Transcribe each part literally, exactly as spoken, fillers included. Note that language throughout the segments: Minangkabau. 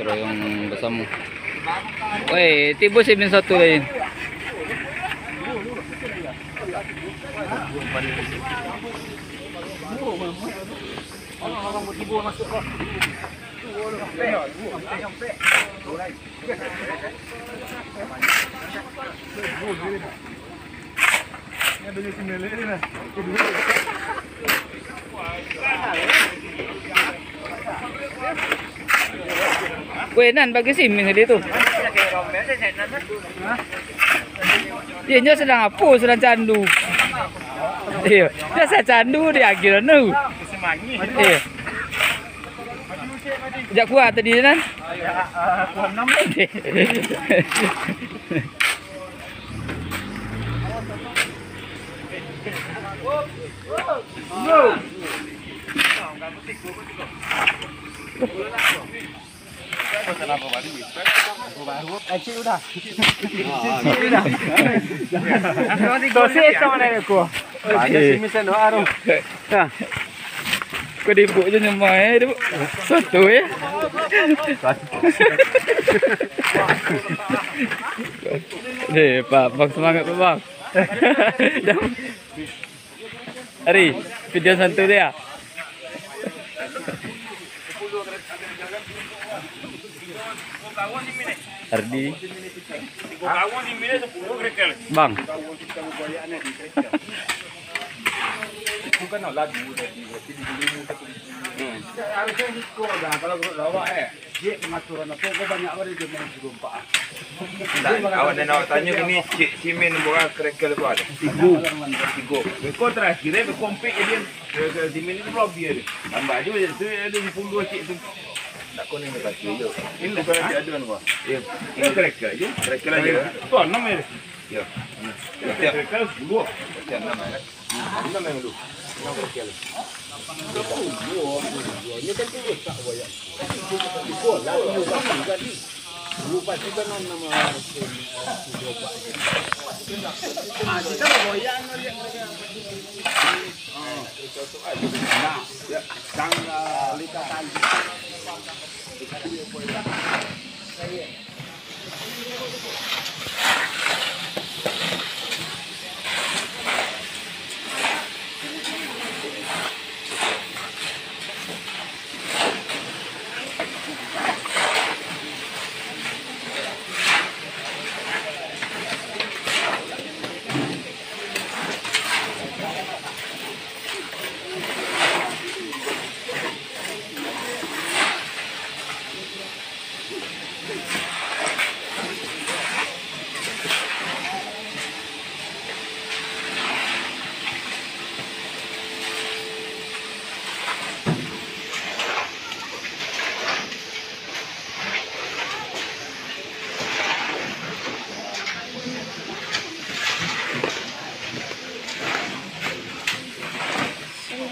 Royong basamo. Woi, tibo si min satu lain. Weh, nan bagi si min tadi tu. Iyo, nyo sadang apo? Sadang candu. Iyo, nyo sadang candu di agiran tu. Iyo. Jak kuah tadi nan. Acik udah. Dosa sama dari aku. Banyak sih misen doa tu. Nah. Kau dibuk je nyemai, dibuk. Satu, ya. Deh, Pak, bang, semangat, Pak, bang. Ari, video santu dia. Ardi. Bang. Hmm. Harusnya iko dah, kalau menurut awak, eh. Cik, pengaturan apa? Kau banyak banget dia main tiga empat, ah. Tak, awak dan awak tanya kini, cik, simen bukan kerangka apa ada? Tiga. Tiga. Beko terakhir, eh, beko empik jadi, eh, simen itu belum dia. Tambah je macam tu, ada di puluh cik tu. Tak konek ni kaki je. Ini bukan lagi aduan, Pak. Ya. Ini kerangka je. Kerangka lagi. Tu enam ya? Ya. Kerangka sepuluh. Kerangka enam ya.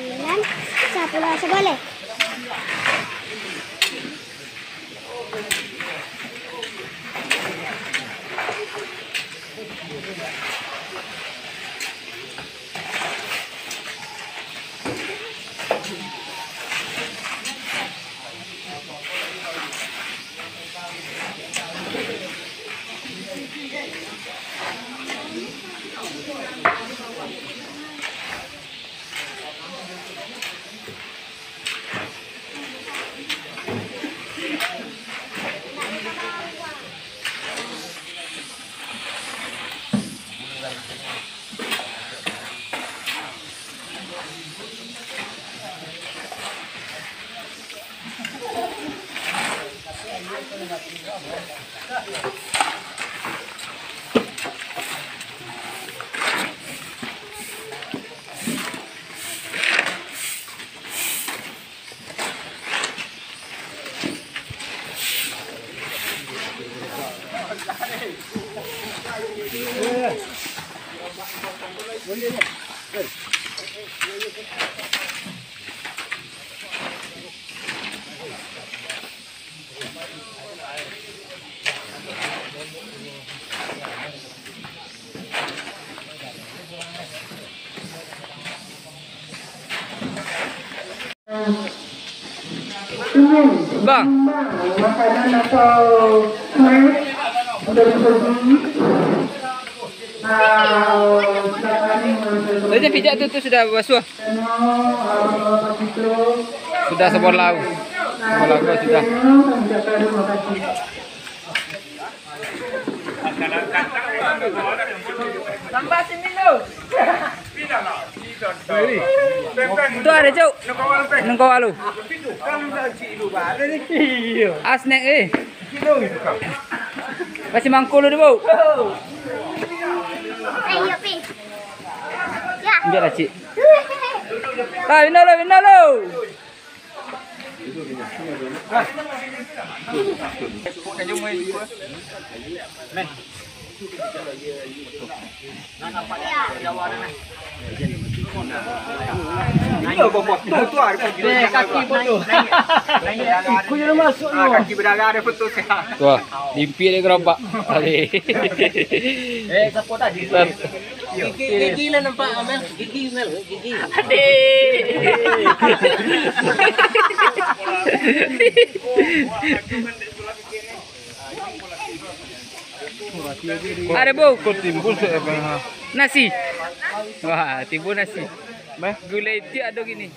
Sembilan, sepuluh, sebelas. Turun, Bang. Makanan atau snack sudah dibeli. Ah, silakan. Tadi pijak tu, tu sudah basuah. Sudah sabola. Sabola sudah. Tambah sini lu. Tu ada, Cuk. Nunggu lu. Asnek, eh. Masih mangkul lu, Bu. Ayo, Pi. Ya. Enggak lah, Cik. Ah, bina lu, bina lu. Iyo, kau foto tu ah. Eh, kaki foto. Ikut je masuk. Ah, kaki berdarah ada foto sekarang. Wah, limpik dia gerobak. Eh, siapa tadi? Gigi, gigi lah nampak, Amel. Gigi, Mel. Gigi. Ada, Bu. Kau timbul se-, apa, ha? Nasi. Wah, timbul nasi. Meh? Gulai itiak ado gini.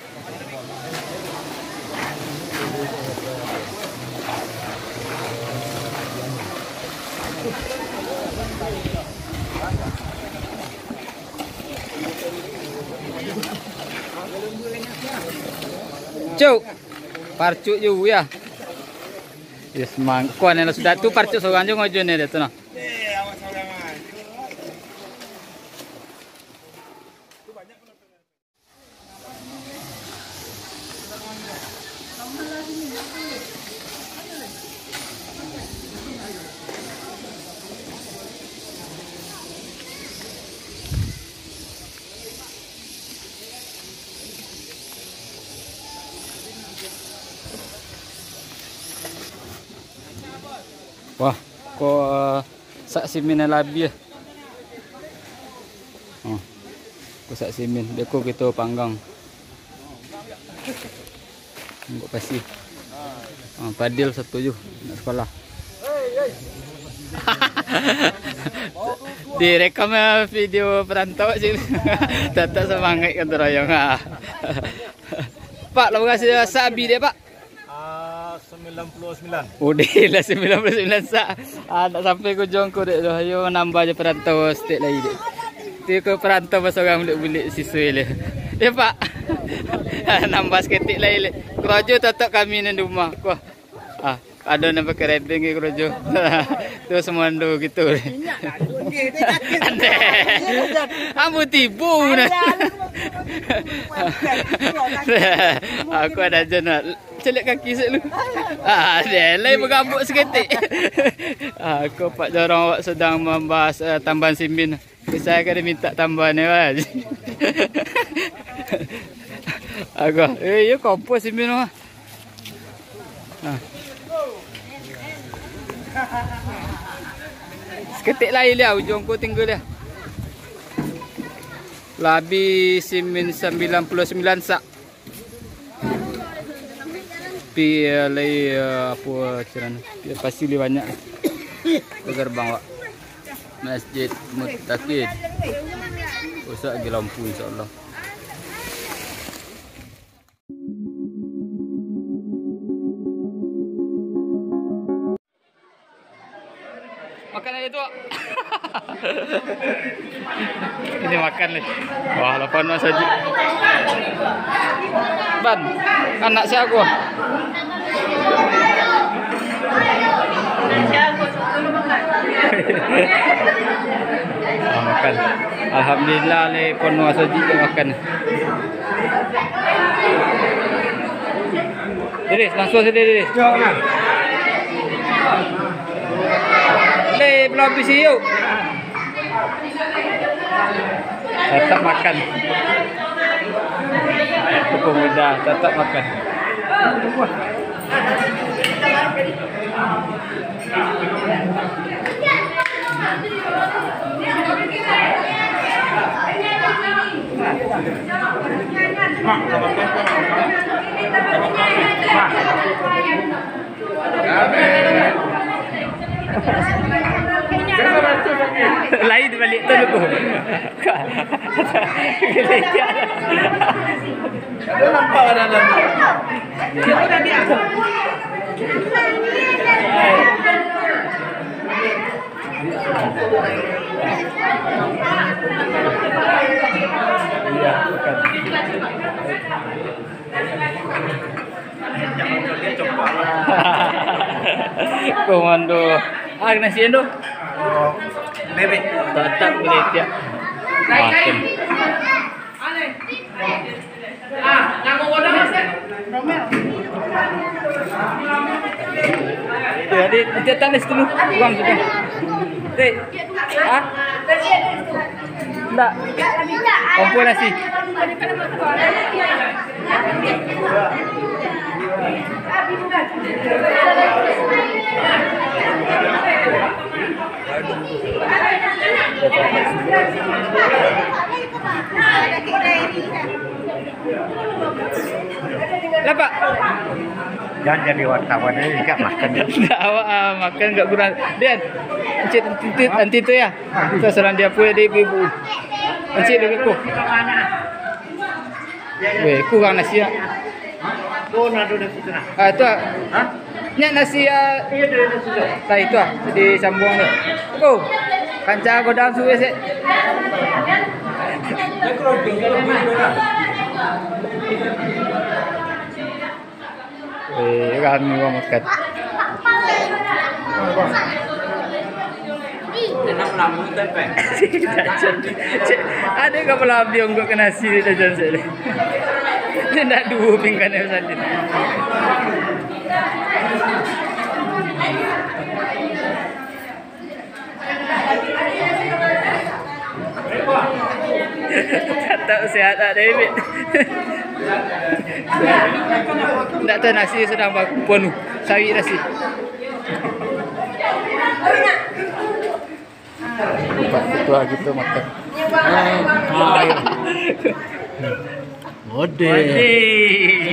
Cuk, parcuk ju ya. Yes, mangkuan yang sudah tu parcuk sorang ju ngojo ni dia tu nah. Wah, ko, eh, sak simin nan labiah. Oh, ko sak simin, beko kito panggang. Buek pasi. Ah, Padil satuju nak sekolah. Direkam, eh, video perantau cik. Tetap semangat gotong royong, ah. Pak, lah berhasil sabi dek, Pak? Ah, sembilan puluh sembilan. Udah lah sembilan puluh sembilan sak. Ah, nak sampai ke ujung ko dek tu. Ayo nambah je perantau setik lai dek. Tu ke perantau basorang bulik-bulik siswa le. Ya, Pak. Nambah seketik lai le. Karajo tatak kami nan di rumah. Wah. Ah, ado nan pakai rebeng ke karajo. Tu semando gitu. Andeh. Ambo tibo nah. Aku ada aja nak. Caliak kaki sek lu. Ah, deh, lai bagabuk saketek. Ah, ko Pak Jorong awak sadang mambahas, eh, tambahan simin. Kisah ka dimintak tambahan ni, Mas. Aku, eh, iyo kompos simin mah. Ah. Saketek lai liau, ujuang ko tingga liau. Labi simin sambilan puluah sambilan sak. Pi, eh, lai, eh, apo, eh, carano? Pi, pasti lai banyak. Ka garbang awak. Masjid Muttaqin. Rusak lagi lampu, insyaallah. Makan aja tu, Wak. Ini makan ni. Wah, lapan Mas Haji. Ban, anak siapa? Ah, makan. Alhamdulillah, le, pun Mas Haji makan. Diris, langsung saja, Diris. Yo, nah. Le, belum habis, yuk. Tetap makan. Pemuda tetap makan. Lain balik tu dulu. Ada nampak ada dalam. Komando. Ah, nasi tu? Bebek. Tatap boleh tiap. Makan. Jadi, nanti datang di situ dulu. Uang sudah. Dek. Hah? Ndak. Kompor nasi. Lapak. Jangan jadi wartawan, ini gak makan. Ndak awak, ah, makan gak kurang. Dian, encik nanti, nanti tu ya. Tu salam dia pun di ibu-ibu. Encik dulu ku. Weh, kurang nasi ah. Oh, nado nasi tu nah. Ah, tu ah. Hah? Nyak nasi ah. Iya, dari nasi tu. Lah itu ah, disambuang tu. Oh, kanca godang suwe sek. Eh, rami urang makan. Cek, ada ka malambiang kok ka nasi di tajan sek. Dia ndak duo pinggan yang salin. Tatap sehat tak, David? Ndak tahu nasi sedang ba-, penuh. Sawit nasi. Nampak ketua kita makan. Ah, air. Ode. Ode.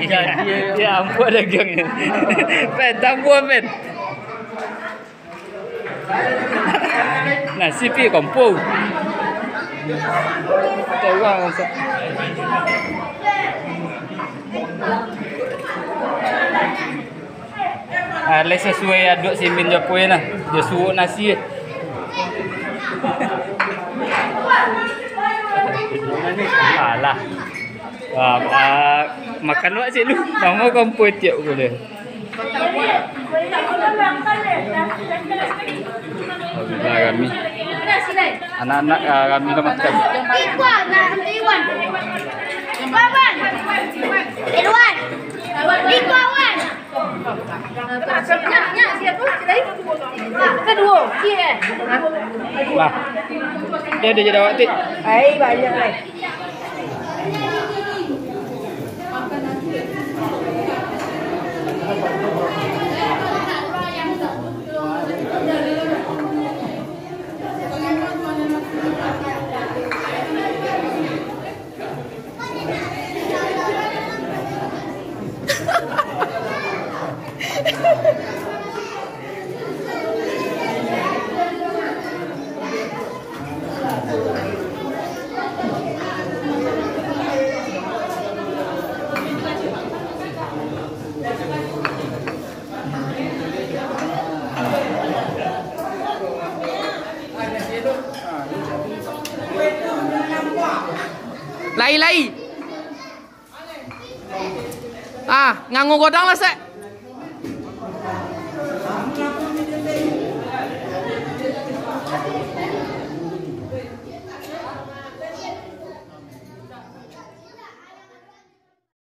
Jadi, ya ampun dagiang ni. Pen, tambah, Pen. Nasi pi kompor. Tolong, Ustaz. Ah, lai sasuai aduak simin jo apo nah. Jo suok nasi. Alah. Ah, ah, makan awak cik lu. Nama kompor tiap ko deh. Alhamdulillah, rami. Anak-anak, ah, rami lah makan. Ikuan, nah, Iwan. Iwan. Iwan. Ikuan. Nyak, nyak, siapa? Kedua, iya. Lah. Dia ada jadi awak, Tik. Ai, banyak, ai. Lai, lai. Ah, nganggo godang lah, sek.